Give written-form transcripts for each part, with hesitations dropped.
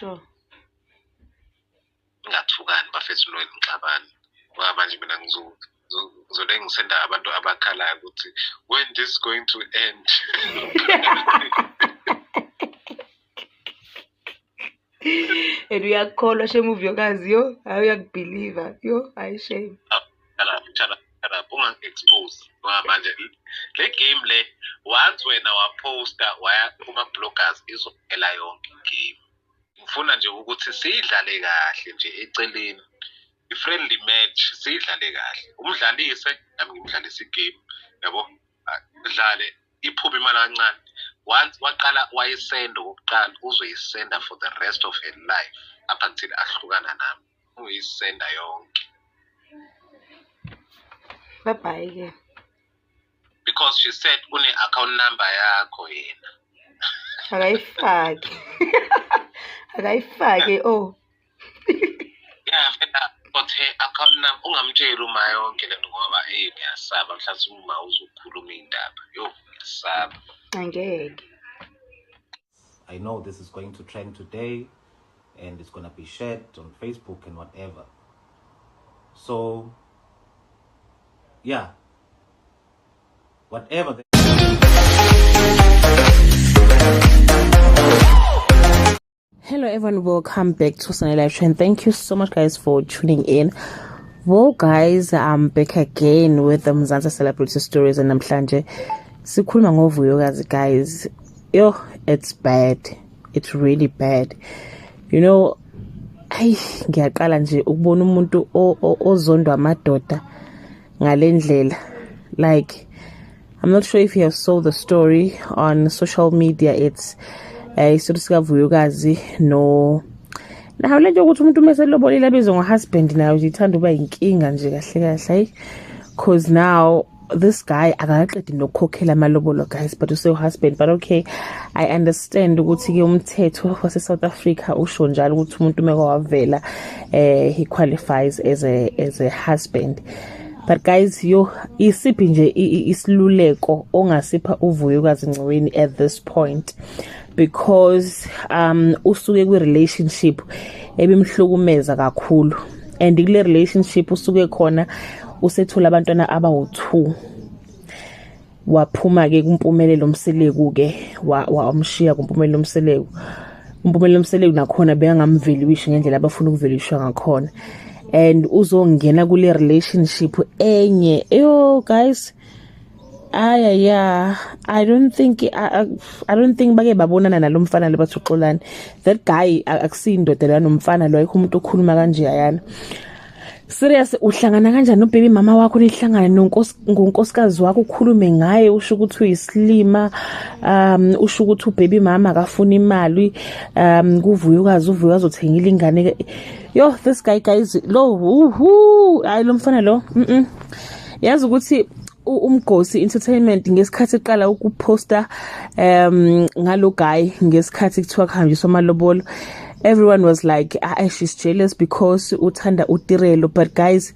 Sure. Ningathukani bafethu noyini nixabane. Ngoba manje mina ngizole ngisenda abantu abakhalayo ukuthi when this going to end. And uyakukholwa shame uVuyokazi yo, hayi uyakubhiliva yo, hayi shame. Shut up, shut up, shut up. Ungangi-expose. Ngoba manje le game le once wena waposta waya kuma-bloggers izophela yonke igame. Ngifuna nje ukuthi siyidlale kahle nje eceleni. I-friendly match siyidlale kahle. Umdlalise nami ngimdlalise igame. Yabo? Dlale iphume imali kancane. Once waqala wayisenda okokuqala uzoyisenda for the rest of her life up until ahlukana nami. Uyisenda yonke. Bye bye ke. Because she said une account number yakho yena. Akayifaki. Akayifaki oh. Yeah, phela but her account number ungamtsheli uma yonke lento ngoba hey ngiyasaba mhlawumbe uma uzokhuluma indaba. Yo, ngiyasaba. Angeke. I know this is going to trend today and it's going to be shared on Facebook and whatever. So, yeah, whatever. Hello everyone, welcome back to Sunny Live Trend. Thank you so much guys for tuning in. Well guys, I'm back again with the Mzansi Celebrity Stories and namhlanje sikhuluma ngoVuyokazi guys. Yo, it's bad. It's really bad. You know, ayi ngiyaqala nje ukubona umuntu ozondwa amadoda ngalendlela. Like, I'm not sure if you have saw the story on social media. It's isitori sikaVuyokazi no nayo lento yokuthi umuntu uma eselobolile abizwe ngo-husband nayo nje ithanda ukuba yinkinga nje kahle kahle hayi, cause now this guy akakaqedi nokukhokhela amalobolo guys, but use-husband. But okay, I understand ukuthi-ke umthetho wase-South Africa usho njalo ukuthi umuntu uma kwavela he qualifies as a husband. But guys, yo, isiphi nje isiluleko ongasipha uVuyokazi Nciweni at this point? Because usuke kwi-relationship ebimhlukumeza kakhulu, and kule relationship usuke khona usethola abantwana abawu-2. Waphuma ke kuMpumelelo Mseleku ke, wamshiya kuMpumelelo Mseleku. UMpumelelo Mseleku nakhona bekangamvaluishi ngendlela abafuna ukuvaluishwa ngakhona, and uzongena kule relationship enye. Yo guys, aya yeah, I don't think bake babonana nalomfana le bathi uXolani. That guy akusindoda la nomfana lo, ayikho umuntu okhuluma kanje ayana. Serious, uhlangana kanjani nobaby mama wakho, nihlangane ngonkosikazi wakho, ukhulume ngaye, usho ukuthi uyislima, usho ukuthi ubaby mama akafuna imali kuVuyokazi, uVuyokazi uthengile ingane. Yo, this guy guys, lo uhu hayi lo mfana lo. Yazi ukuthi uMgosi Entertainment ngesikhathi eqala ukuposta ngalo guy, ngesikhathi kuthiwa kuhanjiswa amalobolo, everyone was like, ah, she's jealous because uthanda uTirelo. But guys,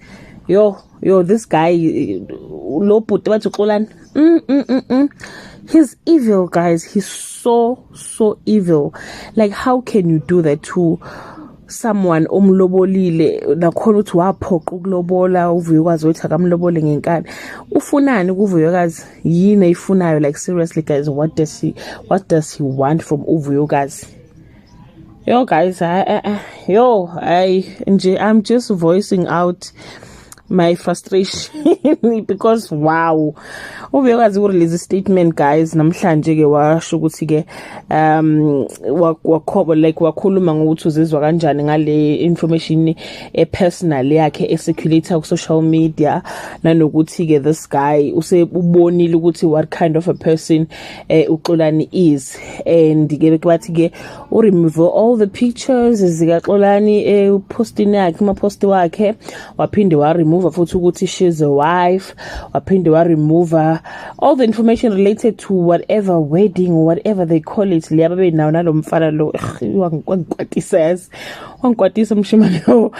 yo yo, this guy lo bhuti bathi uXolani, He's evil guys, he's so so evil. Like, how can you do that to someone omlobolile? Nakhona uthi waphoqa ukulobola uVuyokazi, uthi akamlobole ngenkani. Ufunani kuVuyokazi? Yini ayifunayo? Like, seriously guys, what does he want from uVuyokazi? Yo guys, yo, I nje I'm just voicing out my frustration because wow, uVuyokazi urelease statement guys namhlanje ke, washo ukuthi ke wakhobo like wakhuluma ngokuthi uzizwa kanjani ngale information e personal yakhe ecirculate ku social media, nanokuthi ke this guy usebonile ukuthi what kind of a person uXolani is, and ke bathi ke u remove all the pictures zikaXolani postini yakhe, kuma post wakhe, waphinde wa remove futhi ukuthi she's a wife, waphinde wa remove all the information related to whatever wedding or whatever they call it le ababe nawo nalomfana lo. Wangikwatisa yazi, wangikwatisa mshimane yo.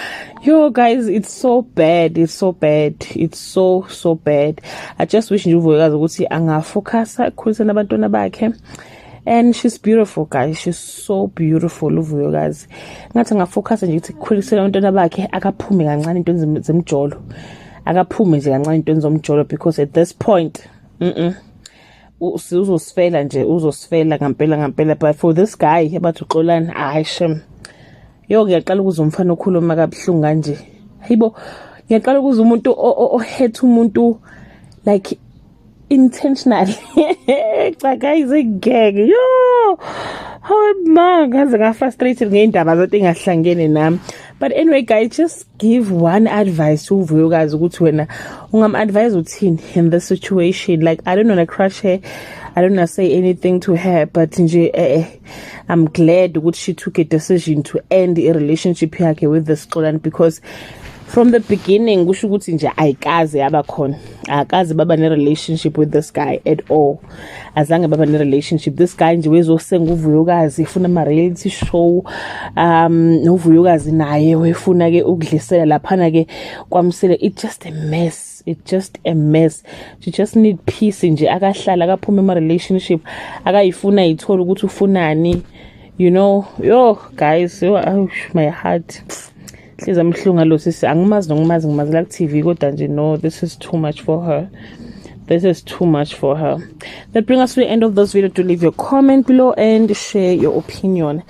Yo guys, it's so bad, it's so bad, it's so so bad. I just wish nje uVuyokazi ukuthi angafocusa ekukhuliseni abantwana bakhe. And she's beautiful, guys. She's so beautiful, uVuyokazi. Ngathi angafocus nje ukuthi kukhulisela abantwana bakhe, akaphume kancane intweni zemjolo, akaphume nje kancane intweni zomjolo, because at this point, uzosifela nje, uzosifela ngampela ngampela. But for this guy abathi uXolani, hayi shem, yo, ngiyaqala ukuzwa umfana okhuluma kabuhlungu kanje. Hayibo, ngiyaqala ukuzwa umuntu o-hurt umuntu like intentionally. Cha guys, ngeke, yo, hawe ma, ngaze nga-frustrated ngey'ndaba zonke engahlangene nami. But anyway guys, just give one advice uVuyokazi, ukuthi wena ungam-advise uthini in this situation. Like, I don't wanna crush her, I don't wanna say anything to her, but nje I'm glad ukuthi she took a decision to end a relationship yakhe with this Xolani, because from the beginning kusho ukuthi nje ayikaze yabakhona, akaze baba ne-relationship with this guy at all. Azange baba ne-relationship. This guy nje wezosenga uVuyokazi, efuna ama-reality show, noVuyokazi naye wefuna-ke ukudlisela laphana-ke kwaMseleku. It's just a mess, it's just a mess. She just need peace nje, akahlala, akaphume ema-relationship, akayifuna ayithole ukuthi ufunani. Yo guys, yo, ouch, my heart, hlezi amhlunga lo sisi. Angimazi nokumazi, ngimazela ku-TV, kodwa nje no, this is too much for her, this is too much for her. That brings us to the end of this video. To leave your comment below and share your opinion.